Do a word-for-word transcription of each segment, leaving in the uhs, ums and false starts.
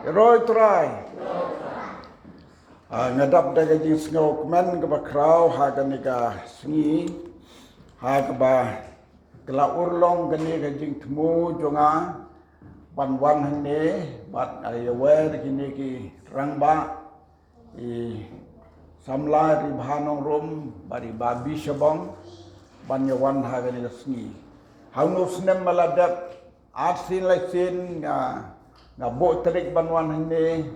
Roi Trai. Ah, nga dap da ka jingsngew kmen kaba khraw ha kane ka sngi, ha kaba ka la urlong kane ka jingthmu jong nga ban wan hangne bad, ah, ïa wer kine ki rangbah, i samla ri Bhanongrum bad i Babi Shabong ban ïa wan ha kane ka sngi. Hangno snem ma la dep ar sien lai sien nga, nga buh tarik ban wan hangne,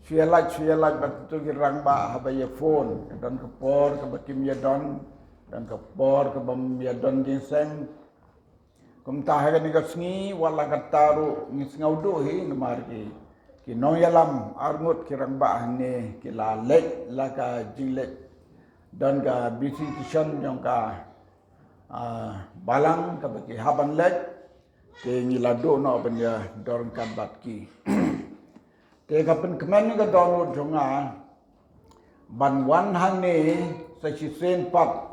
shu ïa lait, shu ïa lait bad kito ki rangbah haba ïa phone, ka don ka por kaba kim ïa don, don ka por kaba ym ïa don jingseng. Kumta ha kane ka sngi, wat la katta ruh ngi sngew duh hi namar ki, ki nongïalam arngut ki rangbah hangne ki la leit la ka jingleit don ka visitation jong ka, ah, balang kaba ki hap ban leit. Te ngi la duh noh ban ïa dor ryngkat bad ki. Te ka pynkmen ka dohnud jong nga ban wan hangne sa shisien pat.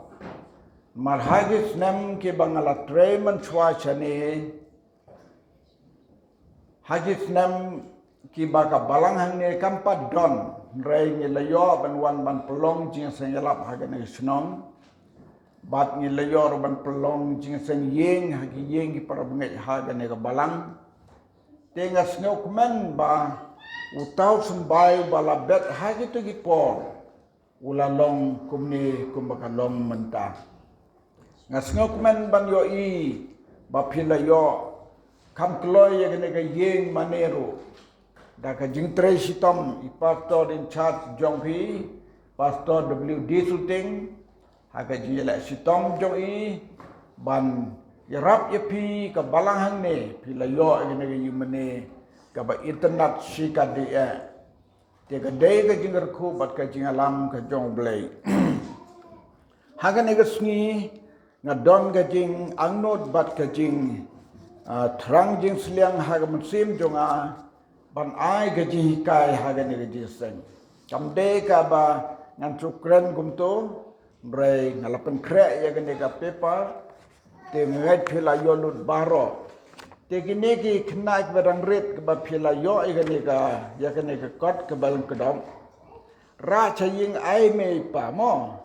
Namar ha ki snem kiba nga la trei mynshuwa shane, ha ki snem kiba ka balang hangne kam pat don, hynrei ngi la ïoh ban wan ban pynlong jingïaseng ïalap ha kane ka shnong. Bad ngi la ïoh ruh ban pynlong jingïaseng ïing ha ki ïing ki para bangeit ha kane ka balang. Te nga sngewkmen ba uta u symbai uba la bet ha kito ki por u la long kumne kumba ka long mynta. Nga sngewkmen ban ïohi ba phi la ïoh kham kloi ïa kane ka ïing mane ruh da ka jingtrei shitom i pastor in charge jong phi, Pastor W D Suting, ha ka jingïaleh shitom jong i ban ïarap ïa phi ka balang hangne, phi la ïoh ïa kane ka ïing mane kaba itynnad shikatdei eh. Te ka dei ka jingkyrkhu bad ka jingïalam ka jong U Blei. Ha kane ka sngi nga don ka jingangnud bad ka jing, ah, thrang jingsliang ha ka mynsiem jong nga ban ai ka jinghikai ha kane ka jingïaseng. Kam dei kaba ngan shu kren kumto, hynrei nga la pynkhreh ïa kane ka paper. Te nga ngeit phi la ïoh lut baroh. Te kine ki khynnah kiba dang rit kiba phi la ïoh ïa kane ka, ïa kane ka kot kaba lyngkdop. Rah sha ïing, ai mei pa mo.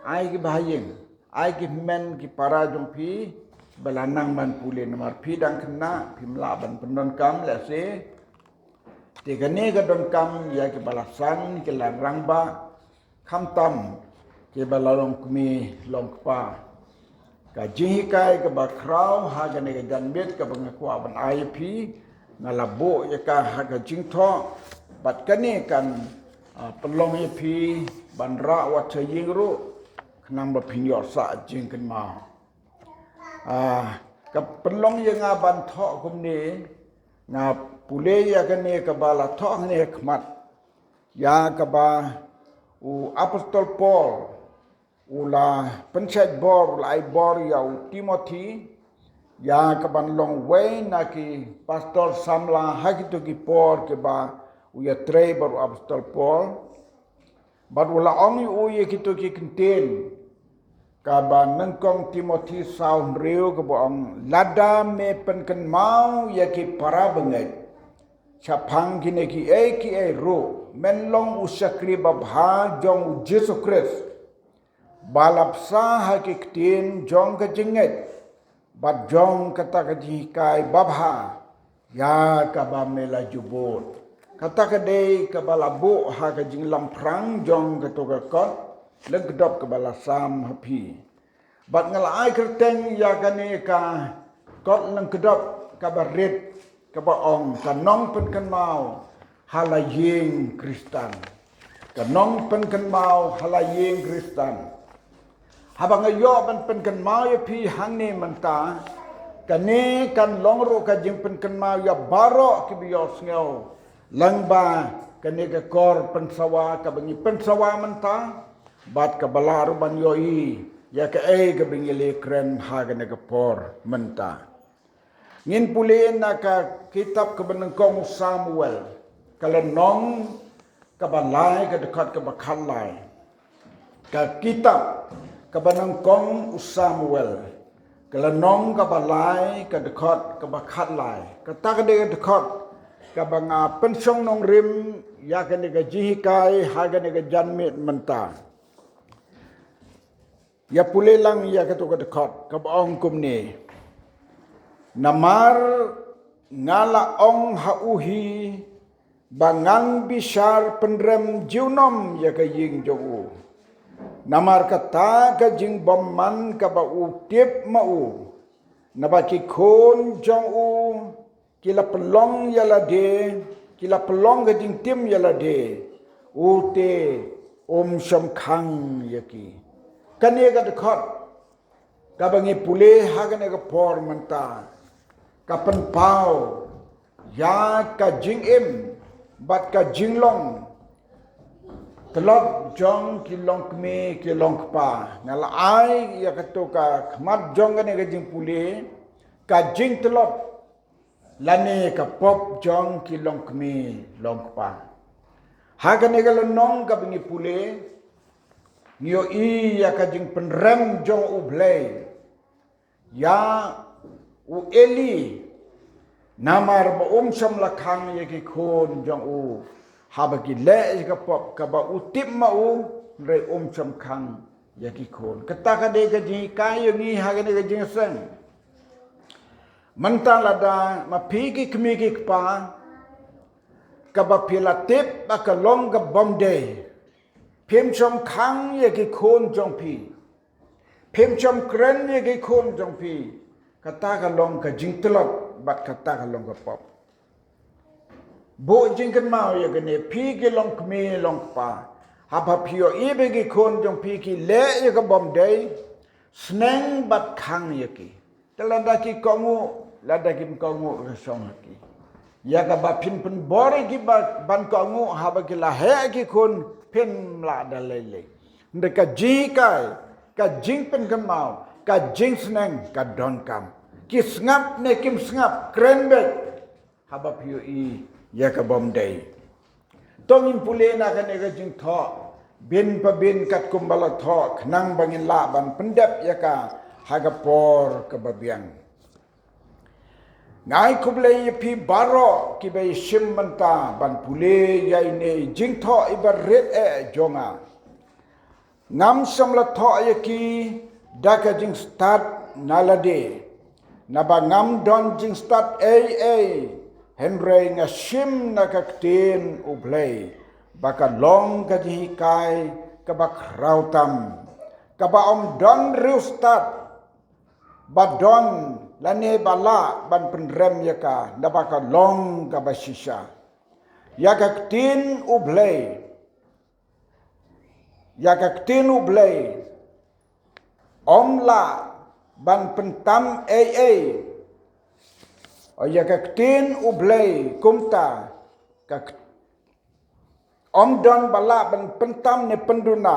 Ai kiba ha ïing. Ai ki hynmen ki para jong phi ba la nang ban pule namar phi dang khynnah, phim lah ban pyndonkam lehse. Te kane ka donkam ïa kiba la san, ki la rangbah, khamtam kiba la long kmie long kpa. Ka jinghikai kaba khraw ha kane ka janmiet kaba nga kwah ban ai ïa phi, nga la buh ïa ka ha ka jingthoh, bad kane kan, ah, pynlong ïa phi ban rah wat sha ïing ruh, khnang ba phin ïoh sah jingkynmaw. Ah, ka pynlong ïa nga ban thoh kumne, nga pule ïa kane kaba la thoh hangne ha khmat. Ïa kaba u Apostol Paul u la pynshait bor, u la ai bor ïa u Timothy, ïa kaban long uwei na ki pastor samla ha kito ki por kiba u ïatrei bad u Apostol Paul. Bad u la ong ïa u ïa kito ki ktien, kaba nyngkong Timothy saw hynriew, kaba ong, lada me pynkynmaw ïa ki para bangeit shaphang kine kiei kiei ruh, men long u shakri babha jong u Jisu Khrist, ba la bsa ha ki ktien jong ka jingngeit bad jong kata ka jinghikai babha ïa kaba me la ju bud. Kata ka dei kaba la buh ha ka jinglamphrang jong kato ka kot lyngkdop kaba la sam ha phi. Bad nga la ai kyrteng ïa kane ka kot lyngkdop kaba rit, kaba ong, ka nongpynkynmaw ha la ïing Khristan. Ka nongpynkynmaw ha la ïing Khristan. Haba nga ïoh ban pynkynmaw ïa phi hangne mynta, kane kan long ruh ka jingpynkynmaw ïa baroh kiba ïohsngew lyngba kane ka kor pynsawa kaba ngi pynsawa mynta, bad kaba lah ruh ban ïohi ïa kaei kaba ngi la kren ha kane ka por mynta. Ngin pule na ka kitab kaba nyngkong u Samuel, ka lynnong kaba lai, ka dkhot kaba khatlai. Ka kitab kaba nyngkong u Samuel, ka lynnong kaba lai, ka dkhot kaba khatlai. Kata ka dei ka dkhot kaba nga pynshong nongrim ïa kane ka jinghikai ha kane ka janmiet mynta. Ïa pule lang ïa kato ka dkhot kaba ong kumne. Namar nga la ong ha u hi ba ngan bishar pynrem junom ïa ka ïing jong u. Namar kata ka jingbymman kaba u tip ma u. Naba ki khun jong u ki la pynlong ïa lade, ki la pynlong ka jingtim ïa lade. U te um shym khang ïa ki. Kane ka dkhot kaba ngi pule ha kane ka por mynta ka pynpaw ïa ka jingim bad ka jinglong tlot jong ki longkmie ki longkpa. Nga la ai ïa kato ka khmat jong kane ka jingpule ka jingtlot lane ka pop jong ki longkmie longkpa. Ha kane ka lynnong kaba ngi pule ngi ïohi ïa ka jingpynrem jong U Blei ïa u Eli. Namar ba um shym la khang ïa ki khun jong u haba ki leh ïa ka pop kaba u tip ma u, hynrei um shym khang ïa ki khun. Kata ka dei ka jinghikai ïa ngi ha kane ka jingïaseng. Mynta lada ma phi ki kmie ki kpa kaba phi la tip ba ka long ka bym dei, phim shym khang ïa ki khun jong phi, phim shym kren ïa ki khun jong phi, kata ka long ka jingtlot bad kata ka long ka pop. Buh jingkynmaw ïa kane phi ki longkmie longkpa, haba phi ïohi ba ki khun jong phi ki leh ïa ka bym dei, sneng bad khang ïa ki. Te lada ki kohnguh, lada kim kohnguh ka shong ha ki. Ïa kaba phin pynbor ïa ki ba, ban kohnguh haba ki la heh ki khun phim lah da lei lei. Hynrei ka jinghikai, ka jingpynkynmaw, ka jingsneng ka donkam. Ki sngap ne kim sngap, kren beit haba phi ïohi ïa ka bym dei. To ngin pule na kane ka jingthoh bynta bynta katkum ba la thoh khnang ba ngin lah ban pyndep ïa ka ha ka por kaba biang. Nga ai khublei ïa phi baroh kiba ïashim bynta ban pule ïa ine i jingthoh iba rit eh jong nga. Ngam shym la thoh ïa ki da ka jingstad na lade, naba ngam don jingstad ei ei, hynrei nga shim na ka ktien U Blei ba ka long ka jinghikai kaba khraw tam, kaba ym don riewstad ba don lane ba lah ban pynrem ïa ka, naba ka long kaba shisha. Ïa ka ktien U Blei, ïa ka ktien U Blei ym lah ban pyntam ei ei. Ïa ka ktien U Blei kumta ka kt- ym don ba lah ban pyntam ne pynduna,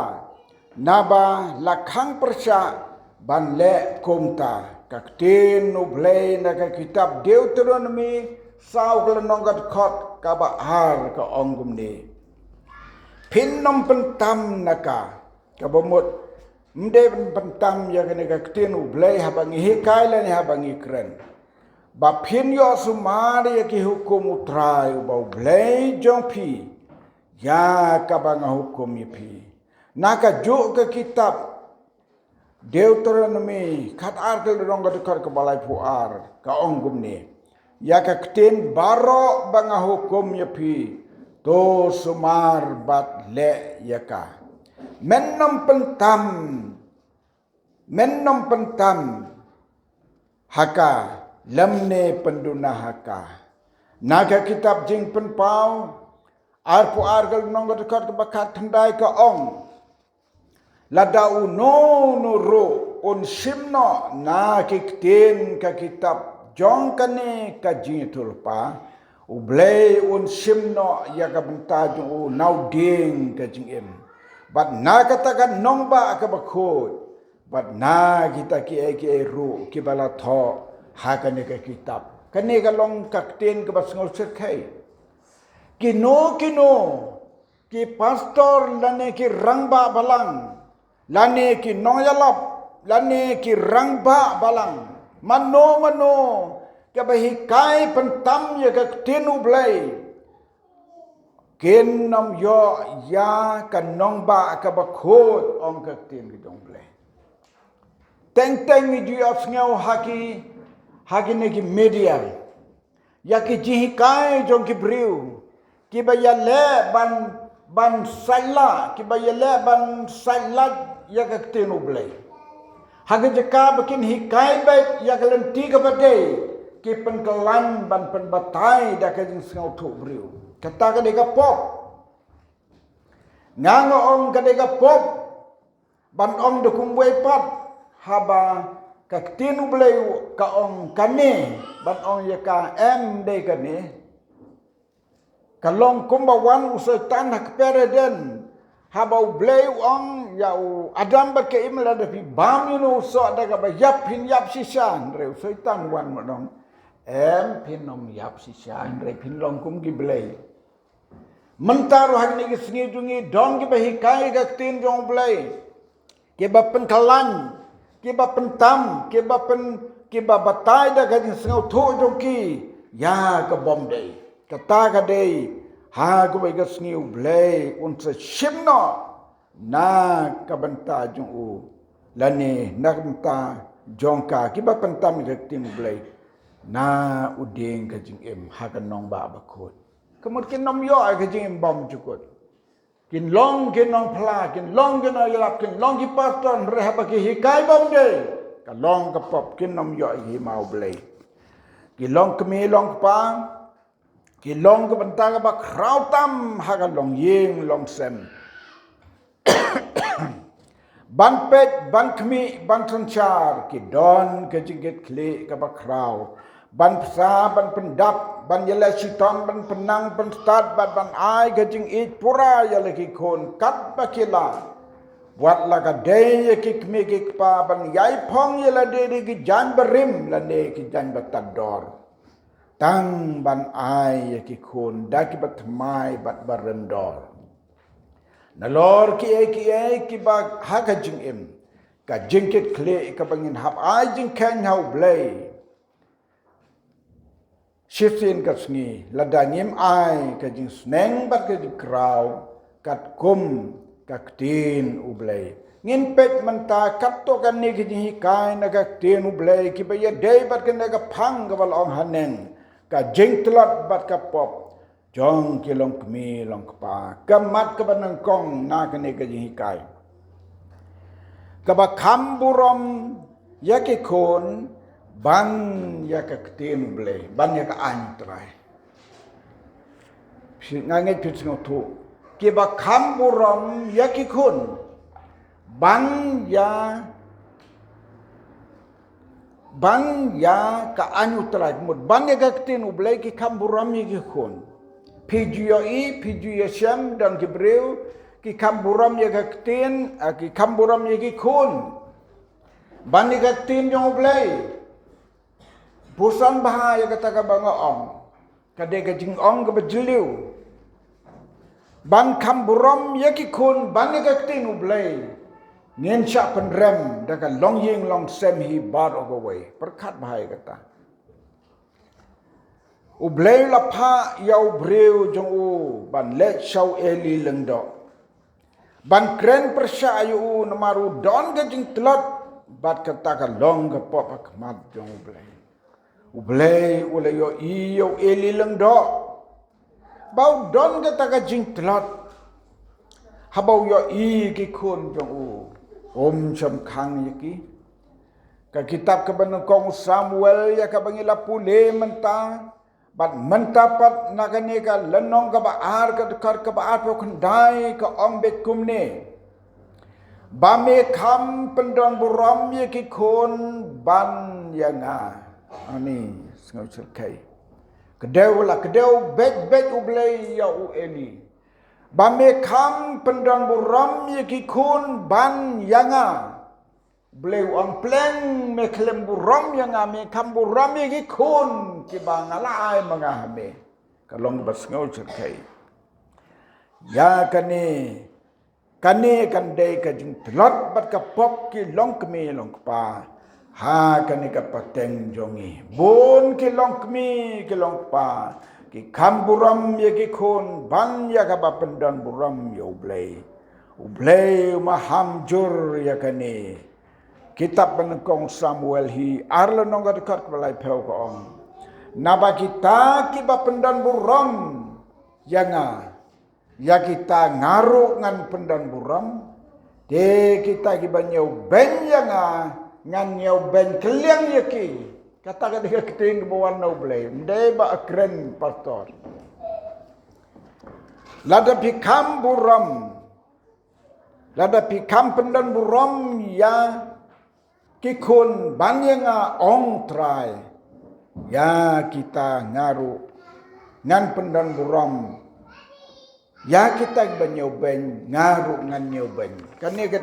naba la khang pyrshah ban leh kumta. Ka ktien U Blei na ka kitab Deuteronomi saw ka lynnong ka dkhot kaba ar ka ong kumne. Phin ym pyntam na ka, kaba mut ym dei ban pyntam ïa kane ka ktien U Blei haba ngi hikai lane haba ngi kren, ba phin ïoh sumar ïa ki hukum U Trai uba U Blei jong phi, ïa kaba nga hukum ïa phi. Na kajuh ka kitab Deuteronomi khatar ka lynnong ka dkhot kaba laiphew ar ka ong kumne. Ïa ka ktien baroh ba nga hukum ïa phi, to sumar bad leh ïa ka. Men ym pyntam, men ym pyntam ha ka lymne pynduna ha ka. Na ka kitab Jingpynpaw arphew ar ka lynnong ka dkhot kaba khatkhyndai ka ong, lada uno uno ruh un shim noh na ki ktien ka kitab jong kane ka jingïathuhlypa U Blei, un shim noh ïa ka bynta jong u na u dieng ka jingim, bad na kata ka nongbah kaba khuid, bad na kita kiei kiei ruh kiba la thoh ha kane ka kitab. Kane ka long ka ktien kaba sngewsyrkhei. Kino kino ki pastor lane ki rangbah balang, lane ki nongïalap, lane ki rangbah balang, mano mano kaba hikai pyntam ïa ka ktien U Blei, kin ym ïoh ïa ka nongbah kaba khuid, ong ka ktien ka jong U Blei. Teng teng ngi ju ïohsngew ha ki, ha kine ki media, ïa ki jinghikai jong ki briew kiba ïaleh ban, ban saitlah, kiba ïaleh ban saitlah ïa ka ktien U Blei. Ha ka jaka ba kin hikai beit ïa ka lynti kaba dei, ki pynkylla ban pynbatai da ka jingsngewthuh briew. Kata ka dei ka pop. Nga nga ong ka dei ka pop ban ong da kumwei pat, haba ka ktien U Blei ka ong kane, ban ong ïa ka em dei kane. Ka long kumba wan u Soitan ha kper Eden, haba U Blei u ong ïa u Adam bad ka Im, lada phi bam ïa une u soh da kaba ïap phin ïap shisha, hynrei u Soitan u wan u ong, em, phin ym ïap shisha, hynrei phin long kum ki blei. Mynta ruh ha kine ki sngi jong ngi don kiba hikai ka ktien jong U Blei, kiba pynkylla, kiba pyntam, kiba pyn, kiba batai da ka jingsngewthuh jong ki ïa ka bym dei. Kata ka dei ha kawei ka sngi U Blei un sa shim noh na ka bynta jong u, lane na ka bynta jong ka, kiba pyntam ïa ka ktien U Blei, na u dieng ka jingim ha ka nongbah bakhuid. Ka mut kin ym ïoh ïa ka jingim bymjukut. Kin long ki nongphla, kin long ki nongïalap, kin long ki pastor, hynrei haba ki hikai bym dei, ka long ka pop, kin ym ïoh ïa ka hima U Blei. Ki long kmie long kpa, ki long ka bynta kaba khraw tam ha ka longïing longsem. Ban peit, ban khmih, ban synshar, ki don ka jingkitkhlieh kaba khraw. Ban pynsa, ban pyndap, ban ïaleh shitom, ban pynnang pynstad, bad ban ai ka jingïeit pura ïa la ki khun katba ki lah. Wat la ka dei ïa ki kmie ki kpa ban ïai phong ïa lade da ki jaiñ barim lane ki jaiñ batad dor. Tang ban ai ïa ki khun da kiba thymmai bad ba rem dor. Nalor kiei kiei kiba ha ka jingim, ka jingkitkhlieh kaba ngin hap ai jingkheiñ ha U Blei. Shisien ka sngi, lada ngim ai ka jingsneng bad ka jingkraw katkum ka ktien U Blei. Ngin peit mynta katto katne ka jinghikai na ka ktien U Blei kiba ïadei bad kane ka phang kaba la ong haneng, ka jingtlot bad ka pop jong ki longkmie longkpa. Ka mat kaba nyngkong na kane ka jinghikai, kaba kham burom ïa ki khun ban ïa ka ktien U Blei, ban ïa ka aiñ U Trai. Phi, nga ngeit phi sngewthuh. Kiba kham burom ïa ki khun ban ïa, ban ïa ka aiñ U Trai, ka mut ban ïa ka ktien U Blei, ki kham burom ïa ki khun. Phi ju ïohi, phi ju ïashem, don ki briew ki kham burom ïa ka ktien, ah, ki kham burom ïa ki khun ban ïa ka ktien jong U Blei. Pyrshang bha ïa kata kaba nga ong. Ka dei ka jingong kaba jylliew. Ban kham burom ïa ki khun ban ïa ka ktien U Blei, ngin shah pynrem da ka longïing longsem hi baroh kawei. Pyrkhat bha ïa kata. U Blei u la phah ïa u briew jong u ban leit sha u Eli lyngdoh, ban kren pyrshah ïa u, namar u don ka jingtlot bad kata ka long ka pop ha khmat jong U Blei. U Blei u la ïohi ïa u Eli lyngdoh ba u don kata ka jingtlot. Haba u ïohi ki khun jong u, um shym khang ïa ki. Ka kitab kaba nyngkong u Samuel ïa kaba ngi la pule mynta, bad mynta pat na kane ka lynnong kaba ar, ka dkhot kaba arphew khyndai, ka ong beit kumne: Ba me kham pyndon burom ïa ki khun ban ïa nga. Ani, sngewsyrkhei. Kdew la, kdew beit beit U Blei ïa u Eli. Ba me kham pyndon burom ïa ki khun ban ïa nga. U Blei u ong, pleng me khlem burom ïa nga, me kham burom ïa ki khun kiba nga la ai ma nga ha me. Ka long kaba sngewsyrkhei. Ïa kane, kane kan dei ka jingtlot bad ka pop ki longkmie longkpa. Ha kane ka pateng jong ngi, bun ki longkmie ki longkpa ki kham burom ïa ki khun ban ïa kaba pyndon burom ïa U Blei. U Blei u maham jur ïa kane. Kitab ba nyngkong Samuel hi, ar lynnong ka dkhot kaba laiphew ka ong, naba kita kiba pyndon burom ïa nga, ïa kita nga ruh ngan pyndon burom. Te kita kiba ñiewbeiñ ïa nga, ngan ñiewbeiñ kylliang ïa ki. Kata ka dei ka ktien kaba wan na U Blei, ym dei ba kren, pastor. Lada phi kham burom, lada phi kham pyndon burom ïa ki khun ban ïa nga, ong Trai, ïa kita nga ruh ngan pyndon burom. Ïa kita kiba ñiewbeiñ, nga ruh ngan ñiewbeiñ. Kane ka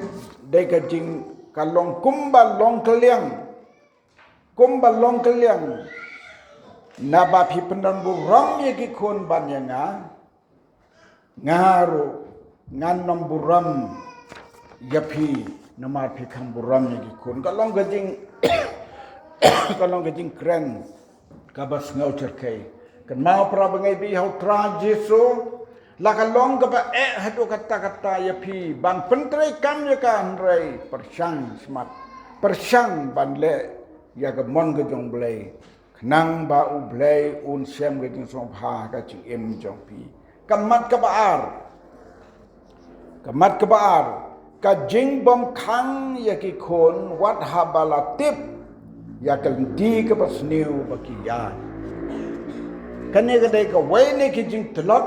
dei ka jing, ka long kumba long kylliang. Kumba long kylliang. Naba phi pyndon burom ïa ki khun ban ïa nga, nga ruh ngan ym burom ïa phi, namar phi kham burom ïa ki khun. Ka long ka jing, ka long ka jingkren kaba sngew cherkei. Kynmaw para bangeit ba ïeit ha U Trai Jisu, la ka long kaba eh haduh katta katta ïa phi ban pyntreikam ïa ka, hynrei pyrshang smat, pyrshang ban leh ïa ka mon ka jong U Blei. Khnang ba U Blei un shem ka jingsngewbha ha ka jingim jong phi. Ka mat kaba ar. Ka mat kaba ar. Ka jingbymkhang ïa ki khun wat haba la tip ïa ka lynti kaba sniew ba ki ïaid. Kane ka dei kawei na ki jingtlot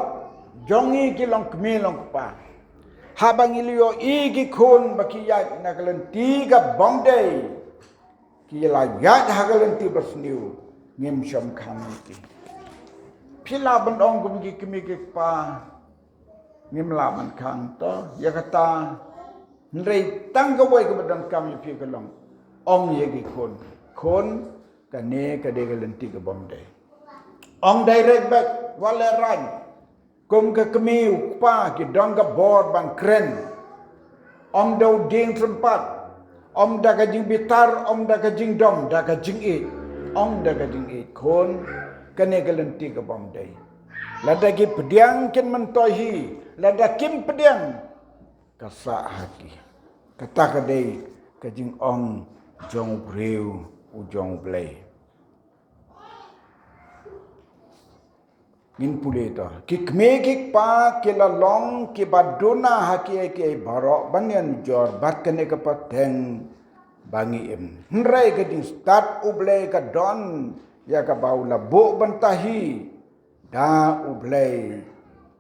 jong ngi ki longkmie longkpa. Haba ngi la ïohi ki khun ba ki ïaid na ka lynti kabym dei, ki la ïaid ha ka lynti ba sniew, ngim shym khang ïa ki. Phi lah ban ong kum ki kmie ki kpa, ngim lah ban khang to, ïa kata. Hynrei tang kawei kaba donkam ïa phi ka long, ong ïa ki khun, khun, kane ka dei ka lynti kabym dei. Ong direct beit, wat lehraiñ. Kum ka kmie u kpa ki don ka bor ban kren. Ym da u dieng sympat, ym da ka jingbitar, ym da ka jingdom, da ka jingïeit. Ym da ka jingïeit, khun, kane ka lynti kabym dei. Lada ki pdiang kin myntoi hi, lada kim pdiang ka sah ha ki. Kata ka dei ka jingong jong u briew u jong U Blei. Ngin pule to. Ki kmie ki kpa ki la long kiba duna ha kiei kiei baroh ban ïanujor bad kane ka pateng ba ngi im. Hynrei ka jingstad U Blei ka don ïa kaba u la buh bynta hi da U Blei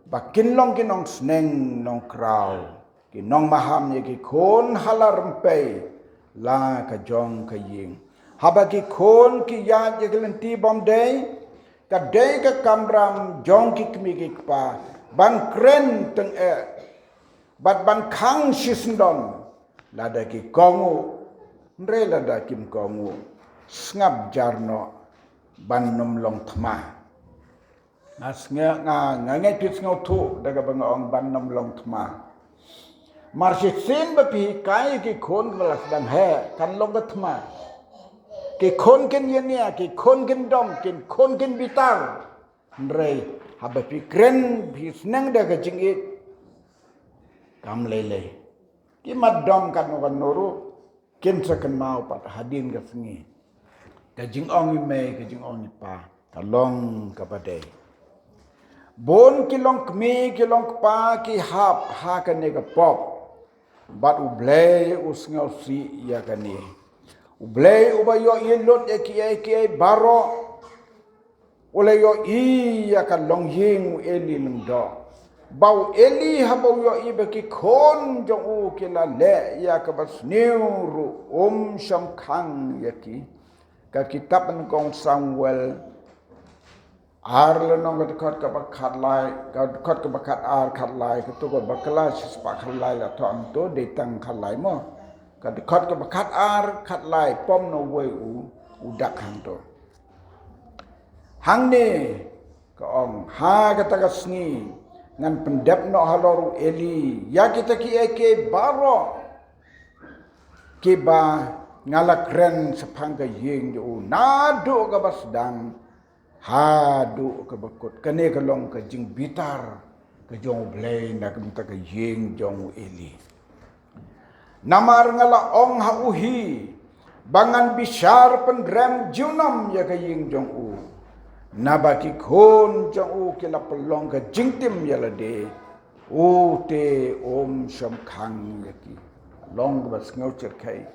ba kin long ki nongsneng nongkraw, ki nongmaham ïa ki khun ha la rympei la ka jong ka ïing. Haba ki khun ki ïaid ïa ka lynti bym dei, ka dei ka kamram jong ki kmie ki kpa ban kren tyngeh bad ban khang shisyndon, lada ki kohnguh. Hynrei lada kim kohnguh, sngap jar noh ban ym long thma. Nga sngew, nga, nga ngeit phi sngewthuh da kaba nga ong ban ym long thma. Mar shisien ba phi hikai ki khun ba la sdang heh, kan long ka thma. Ki khun kin ïania, ki khun kin dom, ki khun kin bitar. Hynrei haba phi kren, phi sneng da ka jingïeit, kam lei lei. Ki mat dom katno katno ruh, kin sa kynmaw pat hadien ka sngi. Ka jingong i mei, ka jingong i pa, ka long kaba dei. Bun ki longkmie ki longkpa ki hap ha kane ka pop. Bad U Blei u sngewsih ïa kane. U Blei uba ïohi lut ïa kiei kiei baroh, u la ïohi ïa ka longïing u Eli Lyngdoh. Ba u Eli haba u ïohi ba ki khun jong u ki la leh ïa kaba sniew ruh um shym khang ïa ki. Ka kitab nyngkong Samuel ar lynnong, ka dkhot kaba khatlai, ka dkhot kaba khatar khatlai, kato kaba khyllai shispah khatlai la thoh hangto, dei tang khatlai mo. Ka dkhot kaba khatar khatlai, pom na uwei u, u dak hangto. Hangne ka ong, ha kata ka sngi ngan pyndep noh halor u Eli ïa kita kiei kiei baroh kiba Nga la kren shaphang ka ïing jong u naduh kaba sdang haduh kaba kut. Kane ka long ka jingbitar ka jong U Blei na ka bynta ka ïing jong u Eli. Namar nga la ong ha u hi ba ngan bishar pynrem junom ïa ka ïing jong u, naba ki khun jong u ki la pynlong ka jingtim ïa lade. U te um shym khang ïa ki. Long kaba sngew shyrkhei.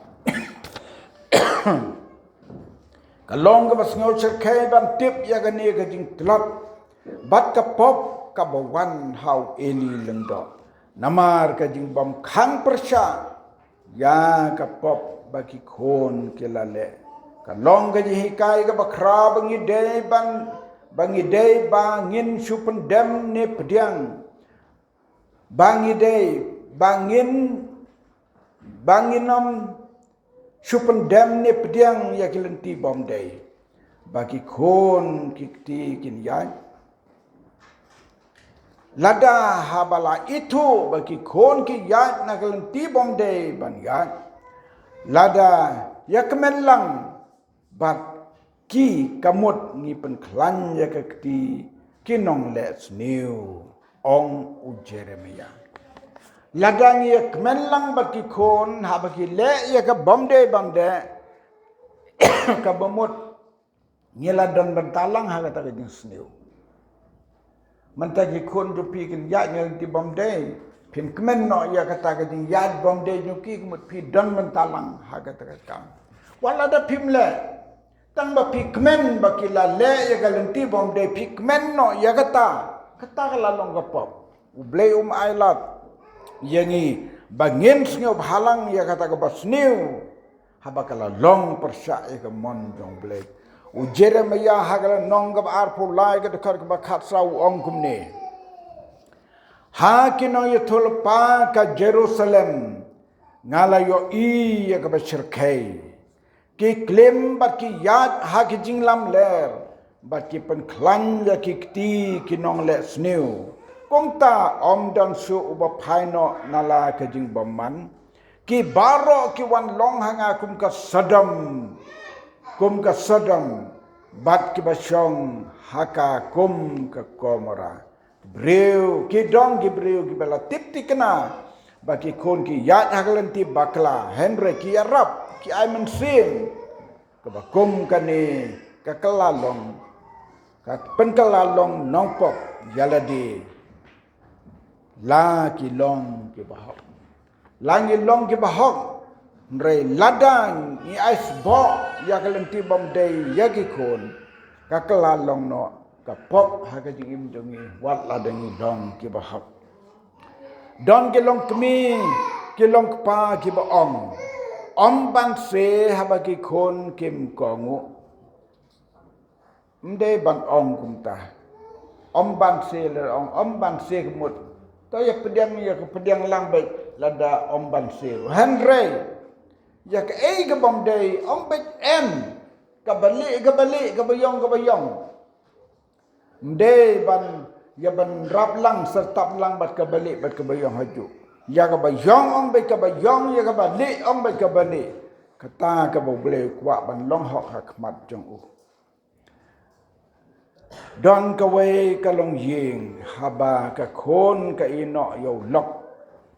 Ka long kaba sngew shyrkhei ban tip ïa kane ka jingtlot bad ka pop kaba wan ha u Eli Lyngdoh. Namar ka jingbym khang pyrshah ïa ka pop ba ki khun ki la leh. Ka long ka jinghikai kaba khraw ba ngi dei ban, ba ngi dei ba ngin shu pyndem ne pdiang. Ba ngi dei ba ngin, ba ngin ym shu pyndem ne pdiang ïa ki lynti bym dei ba ki khun ki kti kin ïaid. Lada haba la ithuh ba ki khun ki ïaid na ka lynti bym dei ban ïaid, lada ïa kmen lang bad ki, ka mut ngi pynkhlaiñ ïa ka kti ki nongleh sniew, ong u Jeremiah. Lada ngi ïa kmen lang bad ki khun haba ki leh ïa ka bym dei bym dei, kaba mut ngi la don bynta lang ha kata ka jingsniew. Mynta ki khun jong phi kin ïaid na ka lynti bym dei, phin kmen noh ïa kata ka jingïaid bym dei jong ki, ka mut phi don bynta lang ha kata ka kam. Wat lada phim leh, tang ba phi kmen ba ki la leh ïa ka lynti bym dei, phi kmen noh ïa kata, kata ka la long ka pop. U Blei um ailad ïa ngi ba ngin sngewbha lang ïa kata kaba sniew haba ka la long pyrshah ïa ka mon jong U Blei. U Jeremiah ha ka lynnong kaba arphew lai ka dkhot kaba khatsaw u ong kumne: Ha ki nongïathuhlypa ka Jerusalem nga la ïohi ïa kaba shyrkhei. Ki klim bad ki ïaid ha ki jinglamler bad ki pynkhlaiñ ïa ki kti ki nongleh sniew. Kumta ym don shuh uba phai noh na la ka jingbymman. Ki baroh ki wan long ha nga kum ka Sodom, kum ka Sodom, bad kiba shong ha ka kum ka Gomorrah. Briew, ki don ki briew kiba la tip thikna ba ki khun ki ïaid ha ka lynti bakla, hynrei ki ïarap, ki ai mynsiem. Kaba kum kane ka kylla long, ka pynkylla long nongpop ïa lade. La ki long kiba hok. La ngi long kiba hok, hynrei lada ngi ai sboh ïa ka lynti bym dei ïa ki khun, ka kylla long noh ka pop ha ka jingim jong ngi wat lada ngi long kiba hok. Don ki longkmie, ki longkpa kiba ong, ym banse haba ki khun kim kohnguh. Ym dei ban ong kumta. Ym banse, lada ong ym banse ka mut, to ïa pdiang, ïa ka pdiang lang beit lada ym banse ruh. Hynrei ïa kaei ka bym dei ong beit em. Kaba lieh kaba lieh, kaba ïong kaba ïong. Ym dei ban ïa ban rap lang, syrtap lang bad kaba lieh bad kaba ïong hajuh. Ïa kaba ïong ong beit kaba ïong, ïa kaba lieh ong beit kaba lieh. Kata kaba U Blei u kwah ban long hok ha khmat jong u. Don kawei ka longïing, haba ka khun ka ïehnoh ïa u lok,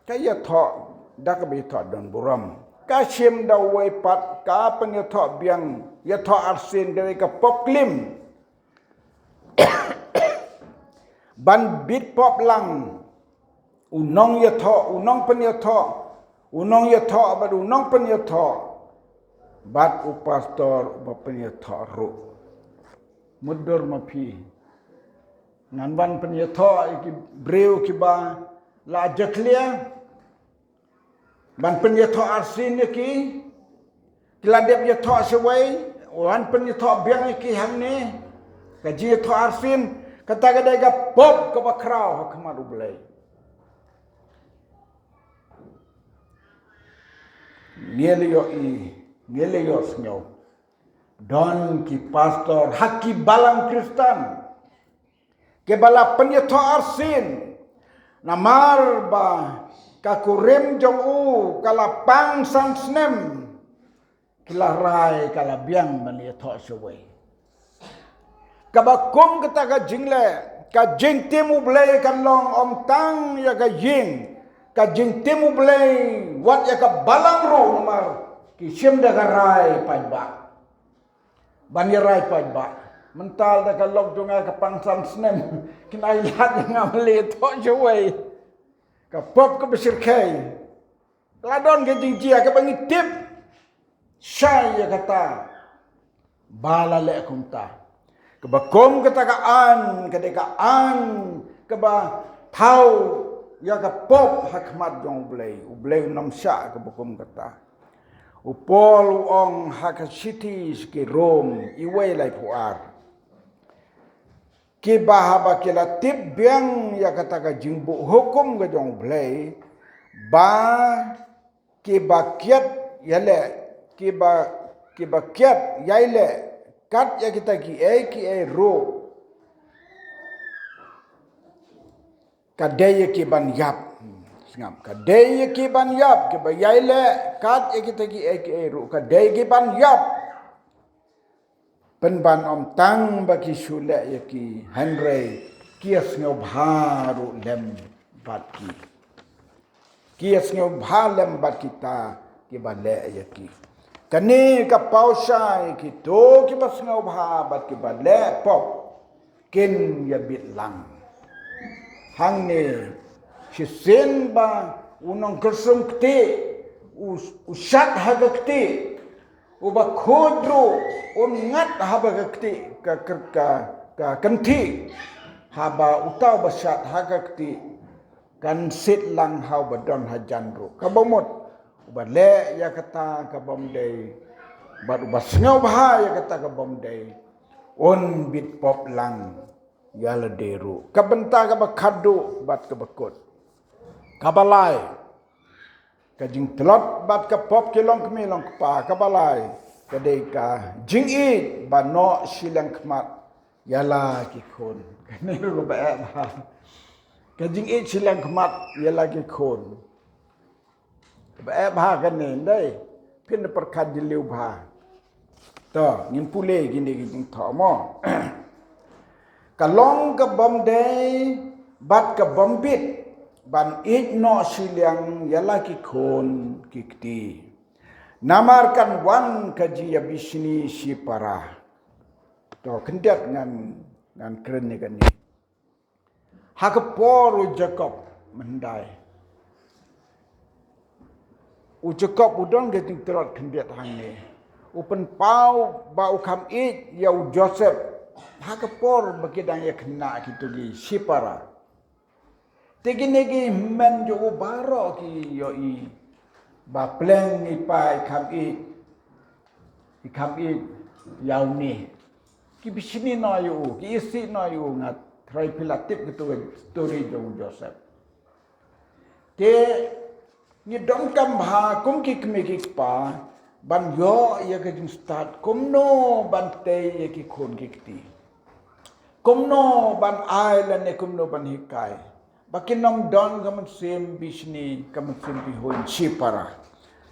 ka ïathoh da kaba ïathoh don burom. Ka shim da uwei pat, ka pynïathoh biang, ïathoh arsien da uwei ka pop klim. Ban bit pop lang, u nongïathoh, u nongpynïathoh, u nongïathoh bad u nongpynïathoh, bad u pastor uba pynïathoh ruh. Mutdur ma phi, ngan wan pynïathoh ïa ki briew kiba la jakhlia, ban pynïathoh arsien ïa ki, ki la dep ïathoh shawei, wan pynïathoh biang ïa ki hangne. Ka jingïathoh arsien, kata ka dei ka pop kaba khraw ha khmat U Blei. Ngi la ïohi, ngi la ïohsngew, don ki pastor ha ki balang Khristan kiba la pynïathoh arsien, namar ba ka kurim jong u ka la pang san snem. Ki la rai ka la biang ban ïathoh shawei. Kaba kum kata ka jingleh, ka jingtim U Blei kan long ym tang ïa ka ïing, ka jingtim U Blei wat ïa ka balang ruh namar ki shim da ka rai paidbah. Ban ïa rai paidbah. Mynta da ka lok jong nga ka pang san snem, kine ai lad ïa nga ban ïathoh shawei. Ka pop kaba shyrkhei. La don ka jingjia kaba ngi tip shai ïa kata ba la leh kumta. Kaba kum kata ka aiñ, ka dei ka aiñ kaba thaw ïa ka pop ha khmat jong U Blei. U Blei um shah kaba kum kata. U Paul u ong ha ka shithi sha ki Rom, iwei laiphew ar. Kiba haba ki la tip biang ïa kata ka jingbuh hukum ka jong U Blei, ba kiba kiad ïaleh, kiba, kiba kiad ïaleh kat ïa kita kiei kiei ruh, ka dei ïa ki ban ïap. Sngap, ka dei ïa ki ban ïap, kiba ïaleh kat ïa kita kiei kiei ruh, ka dei ki ban ïap. Pynban ym tang ba ki shu leh ïa ki, hynrei ki ïa sngewbha ruh lem bad ki. Ki ïa sngewbha lem bad kita kiba leh ïa ki. Kane ka paw shai ïa kito kiba sngewbha bad kiba leh pop kin ïa bit lang. Hangne shisien ba u nongkyrsum kti u, u shat ha ka kti, uba khuid ruh un ngat haba ka kti ka, ka, ka, ka kynthih, haba uta uba shat ha ka kti kan sit lang ha uba don hajan ruh. Kaba mut uba leh ïa kata ka bym dei bad uba sngewbha ïa kata ka bym dei un bit pop lang ïa lade ruh. Ka bynta kaba khadduh bad kaba kut, kaba lai. Ka jingtlot bad ka pop ki longkmie longkpa, kaba lai ka dei ka jingïeit ba noh shiliang khmat ïa la ki khun. Kane ruh kaba eh bha. Ka jingïeit shiliang khmat ïa la ki khun. Kaba eh bha kane, ndei. Phin da pyrkhat jylliew bha. To, ngin pule kine ki jingthoh mo. Ka long ka bym dei bad ka bym bit ban ïeit noh shiliang ïa la ki khun ki kti. Namar kan wan ka jingïabishni shipara. To, khyndiat ngan, ngan kren ïa kane. Ha ka por u Jakob, mynhyndai. U Jakob u don ka jingtlot khyndiat hangne. U pynpaw ba u kham ïeit ïa u Joseph. Ha ka por ba ki dang ïa khynnah kito ki shipara. Te kine ki hynmen jong u baroh ki ïohi ba pleng i pa i kham ïeit. I kham ïeit ïa une. Ki bishni noh ïa u, ki isih noh ïa u, nga tharai phi la tip kito ki story jong u Joseph. Te ngi donkam bha kum ki kmie ki kpa ban ïoh ïa ka jingstad kumno ban tei ïa ki khun ki kti. Kumno ban ai lane kumno ban hikai. Ba kin ym don ka mynsiem bishni, ka mynsiem bihun shipara.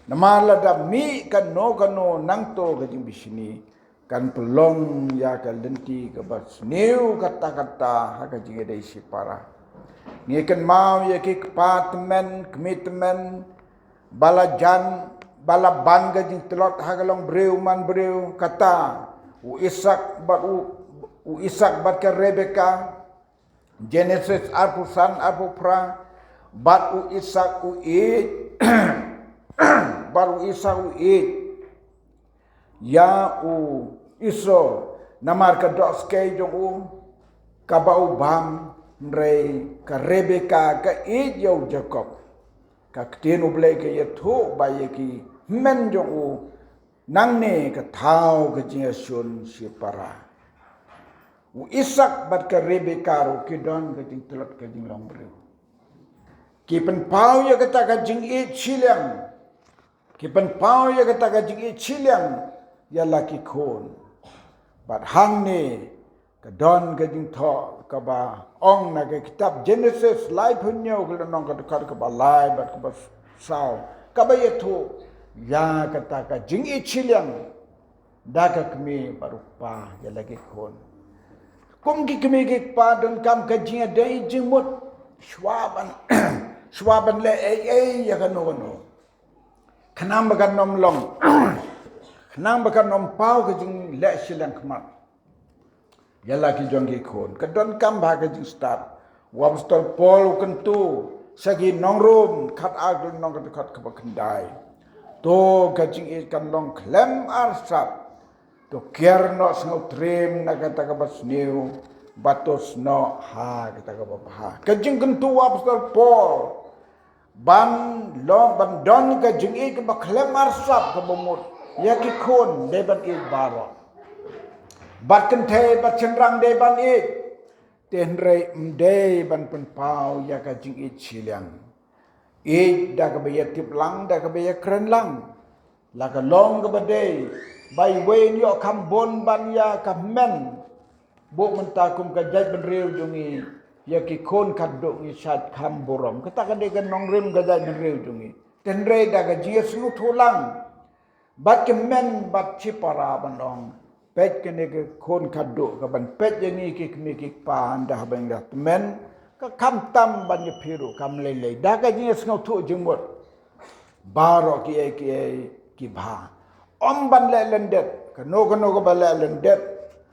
Namar lada mih kano kano nangto ka jingbishni, kan pynlong ïa ka lynti kaba sniew katta katta ha ka jingïadei shipara. Ngi kynmaw ïa ki kpa tymmen, kmie tymmen, ba la jan, ba la ban ka jingtlot ha ka long briew man briew, kata u Isak bad u, u Isak bad ka Rebeka. Genesis arphew san, arphew phra, bad u Isak u ïeit, bad u Isak u ïeit ïa u Esau namar ka dohskei jong u kaba u bam, hynrei ka Rebeka ka ïeit ïa u Jakob. Ka ktien U Blei ka ïathuh ba ïa ki hynmen jong u nangne ka thaw ka jingïashun shipara. U Isak bad ka Rebeka ruh ki don ka jingtlot ka jinglong briew. Ki pynpaw ïa kata ka jingïeit shiliang. Ki pynpaw ïa kata ka jingïeit shiliang ïa la ki khun. Bad hangne ka don ka jingthoh kaba ong na ka kitab Genesis laiphew hynñiew, ka lynnong ka dkhot kaba lai bad kaba saw, kaba ïathuh Ïa kata ka jingïeit shiliang da ka kmie bad u kpa ïa la ki khun. Kum ki kmie ki kpa donkam ka jingïadei jingmut shuwa ban shuwa ban leh ei ei ïa kano kano. Khnang ba kan ym long khnang ba kan ym paw ka jingleh shiliang khmat ïa la ki jong ki khun. Ka donkam ba ka jingstad. U Apostol Paul u kyntu sha ki nong Rom khat ar nong khat kaba khyndai. To ka jingïeit kan long khlem arsap. To kiar noh sngewtriem na kata kaba sniew bad to snoh ha kata kaba bha. Ka jingkyntu u Apostol Paul ban long ban don ka jingïeit kaba khlem arsap kaba mut ïa ki khun dei ban ïeit baroh. Bad kynthei bad shynrang dei ban ïeit. Te hynrei ym dei ban pynpaw ïa ka jingïeit shiliang. Ïeit da kaba ïatip lang da kaba ïakren lang. La ka long kaba dei ba iwei in ïoh kham bun ban ïa ka hynmen. Bad mynta kum ka jaitbynriew jong ngi ïa ki khun khadduh ngi shait kham burom. Kata ka dei ka nongrim ka jaitbynriew jong ngi. Te hynrei da ka jingïasngewthuh lang bad ki hynmen bad shipara ban ong, peit kane ka khun khadduh ka ban peit ïa ngi ki kmie ki kpa ynda haba ngi la tymmen. Ka kham tam ban ïaphi ruh kam lei lei da ka jingïasngewthuh jingmut. Baroh kiei kiei ki bha. Ym ban leh lyndet kano kano kaba leh lyndet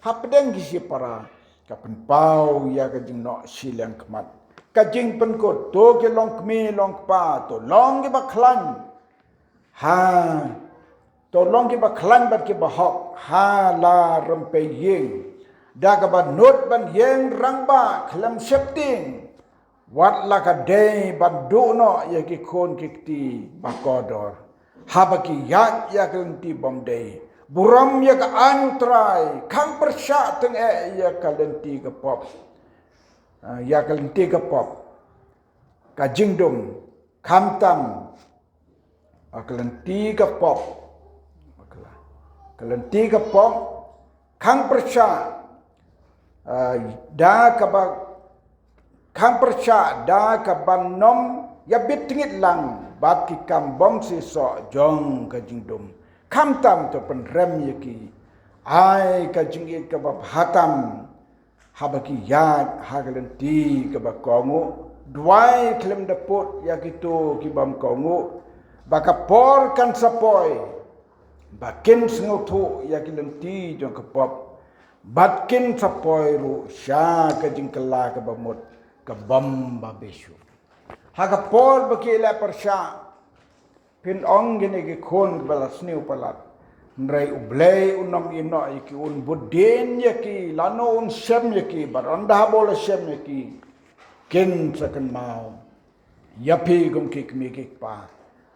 hapdeng ki shipara ka pynpaw ïa ka jingnoh shiliang khmat. Ka jingpynkut to ki long kmie long kpa to long kiba khlaiñ. Ha to long kiba khlaiñ bad kiba hok ha la rympei ïing da kaba nud ban ïeng rangbah khlem sheptieng. Wat la ka dei ban duh noh ïa ki khun ki kti ba kordor. Haba ki ïaid ïa ka lynti bym dei. Burom ïa ka aiñ u Trai khang pyrshah tyngeh ïa ka lynti ka pop. Ah, ïa ka lynti ka pop. Ka jingdum khamtam. Ah, ka lynti ka pop. Ka lynti ka pop. Khang pyrshah, ah, da kaba khang pyrshah da kaba ym ïa bit tngit lang bad ki kam bym shisha jong ka jingdum. Khamtam to pynrem ïa ki. Ai ka jingïeit kaba bha tam. Haba ki ïaid ha ka lynti kaba kohnguh duwai khlem da put ïa kito ki bym kohnguh. Ba ka por kan sa poi ba kin sngewthuh ïa ki lynti jong ka pop. Bad kin sa poi ruh sha ka jingkylla kaba mut ka bym ba bisu. Ha ka por ba ki leh pyrshah phin ong kine ki khun kiba la sniew palat. Hynrei U Blei un ym ïehnoh ïa ki un bud dien ïa ki lano un shem ïa ki bad ynda haba u la shem ïa ki. Kin sa kynmaw ïa phi kum ki kmie ki kpa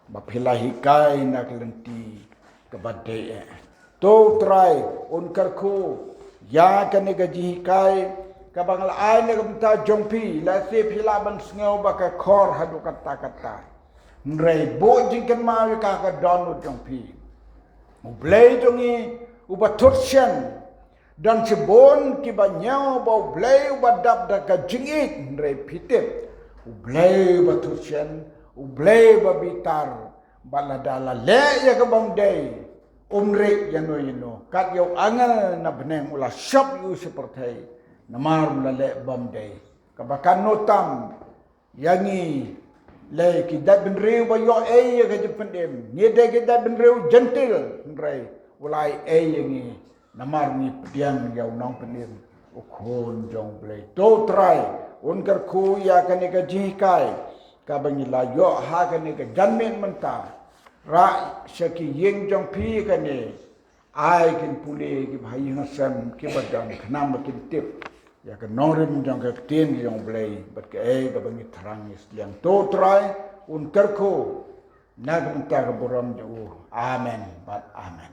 ba phi la hikai na ka lynti kaba dei eh. To Trai un kyrkhu ïa kane ka jinghikai kaba nga la ai na ka bynta jong phi la se phi la ban sngew ba ka khor haduh katta katta. Hynrei buh jingkynmaw ïa ka ka dohnud jong phi. U Blei jong ngi uba thut shen. Don shibun kiba ñiew ba U Blei uba dap da ka jingïeit hynrei phi tip U Blei uba thut shen, U Blei uba bitar, ba lada la leh ïa ka bym dei um rek ïa no ïa no. Kat ïa u angel na bneng u la shop ïa u shepyrthei namar u la leh bym dei. Kaba kan no tam ïa ngi lei ki dei bynriew ba ïoh ei ïa ka jingpynim. Ngi dei ki dei bynriew jentil hynrei u la ei ïa ngi namar ngi pdiang ïa u nongpynim u khun jong U Blei. To Trai un kyrkhu ïa kane ka jinghikai kaba ngi la ïoh ha kane ka janmiet mynta. Rah sha ki ïing jong phi kane. Ai kin pule kiba ha ïing ha sem kiba don khnang ba kin tip ïa ka nongrim jong ka ktien jong U Blei bad kaei kaba ngi thrang ngi sliang. To Trai un kyrkhu na ka bynta ka burom jong u. Amen bad amen.